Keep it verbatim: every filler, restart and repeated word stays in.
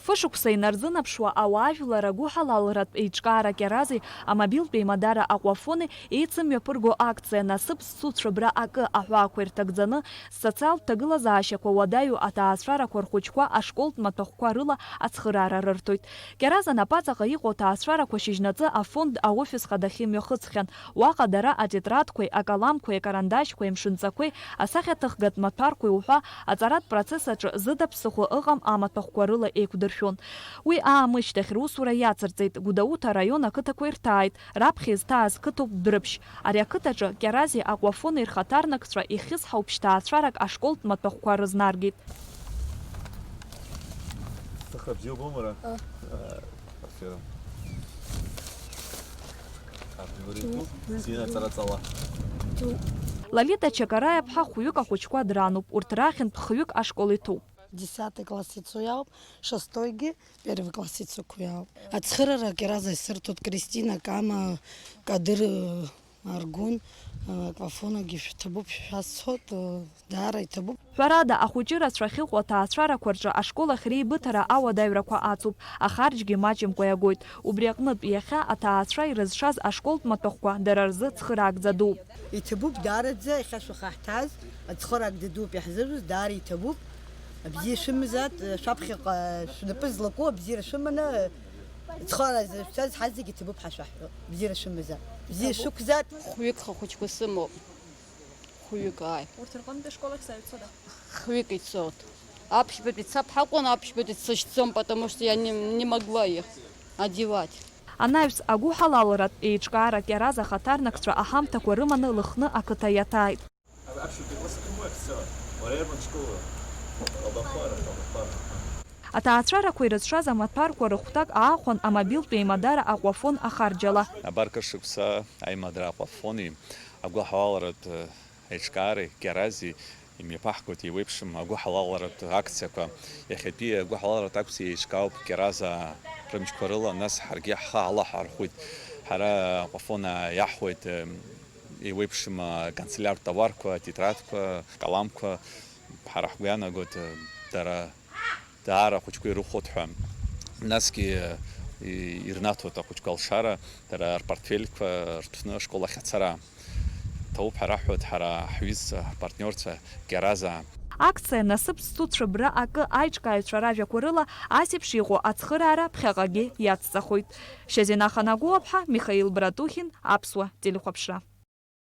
Фышықәса инарзынаԥшуа ауаажәлар агәыҳалалратә еиҿкаара Кьарази амобилтә еимадара Аҟәафони еицымҩаԥырго акциа Насыԥ зцу цәыбра акы аҳәаақәа ирҭагӡаны, социалтә ҭагылазаашьақәа уадаҩу аҭаацәарақәа рхәыҷқәа ашколтә маҭәахәқәа рыла ацхыраара рырҭоит. Кьараза напаҵаҟа иҟоу аҭаацәарақәа шьыжьнаҵы афонд аофис хадахь имҩахыҵхьан. Уаҟа дара атетрадқәеи, акаламқәеи, акарандашьқәеи, амшынҵақәеи, асахьаҭыхгатә маҭәарқәеи уҳәа аҵаратә процесс аҿы зыда ԥсыхәа ыҟам амаҭәахәқәа рыла еиқәдыршәон. Уи аамышьҭахь русура иацырҵеит, Гәдоуҭа араион ақыҭақәа ирҭааит, раԥхьа изҭааз қыҭоуп Дәрыԥшь. Ари ақыҭаҿы Кьарази Аҟәафони рхаҭарнакцәа ихьысҳау ԥшьҭаацәарак ашколтә маҭәахәқәа рызнаргеит. Сыхра бзиа убома ара? Ыы. Афера. Абри уара итәу? Зина ҵара ҵала. Лолита Чакараиаԥҳа хәҩык ахәыҷқәа дрануп, урҭ рахьынтә хҩык ашкол иҭоуп. Десятый класс ицо иауп, шестойгьы первый класс ицақәа иауп. Ацхыраара Кьараза исырҭоит Кристина, Кама, Кадыр, Аргәын, Аҟәафонагьы шәҭабуп шәҳәа сҳәоит, даара иҭабуп. Ҳәарада, ахәыҷы рацәа ахьыҟоу аҭаацәарақәа рҿы ашкол ахь реибыҭара ауадаҩрақәа ацуп, ахарџьгьы маҷымкәа иагоит. Убри аҟнытә, иахьа аҭаацәа ирызшаз ашколтә маҭәахәқәа дара рзы цхыраагӡа дууп. Иҭабуп даараӡа, иахьа шәахаҳҭаз, ацхыраара дадуп иаҳзыжәыз, даара иҭабуп. Бзиа шәымазааит, шәаԥхьаҟа шәнапы злаку абзиара шәыманы, цхыраара зышәҭаз ҳазегьы иҭабуп ҳәа шәаҳҳәо. Бзиара шәымазааит. Бзиа шәықәзааит. Хәҩык хахәыҷқәа сымоуп. Хәҩык, ааи. Урҭ рҟынтә ашкол ахь саҩцода? Хҩык ицоит. Аԥшьбатәи цап ҳакәын, аԥшьбатәи дсышьҭӡом, потому что я не, не могла их одевать. Анаҩс агәыҳалалратә еиҿкаара Кьараза ахаҭарнакцәа аҳамҭақәа рыманы Лыхны ақыҭа иаҭааит. Аԥшьбатәи класс ахьымоу ахьцо, уара иарбан школу? Абахәара, абахәара. Аҭаацәарақәа ирызшаз амаҭәарқәа рыхәҭак аахәан амобилтә еимадара Аҟәафон ахарџьала. Абар кыр шықәса аимадара Аҟәафони агәыҳалалратә еиҿкаареи Кьарази имҩаԥаҳгоит еиуеиԥшым агәыҳалалратә акциақәа. Иахьатәи агәыҳалалратә акциа еиҿкаауп Кьаразаа рымчқәа рыла, нас ҳаргьы ҳхы алаҳархәит. Ҳара Аҟәафонаа иаҳҳәоит, еиуеиԥшым аканцелиартә товарқәа, атетрадқәа, акаламқәа. Ҳара ҳгәы иаанагоит, дара даара ахәыҷқәа ирыхәоит ҳәа. Насгьы, и-, ирнаҭоит ахәыҷқәа алшара, дара рпортфельқәа рҭәны ашкол ахь ацара. Ҭабуп ҳәа раҳҳәоит ҳара ҳҩызцәа, ҳпартниорцәа Кьаразаа. Акциа Насыԥ зцу цәыбра акы аиҿкааҩцәа ражәақәа рыла асеиԥш иҟоу ацхыраара ԥхьаҟагьы иацҵахоит. Шьазина Ханагәыаԥҳа, Михаил Братухин, Аԥсуа телехәаԥшра.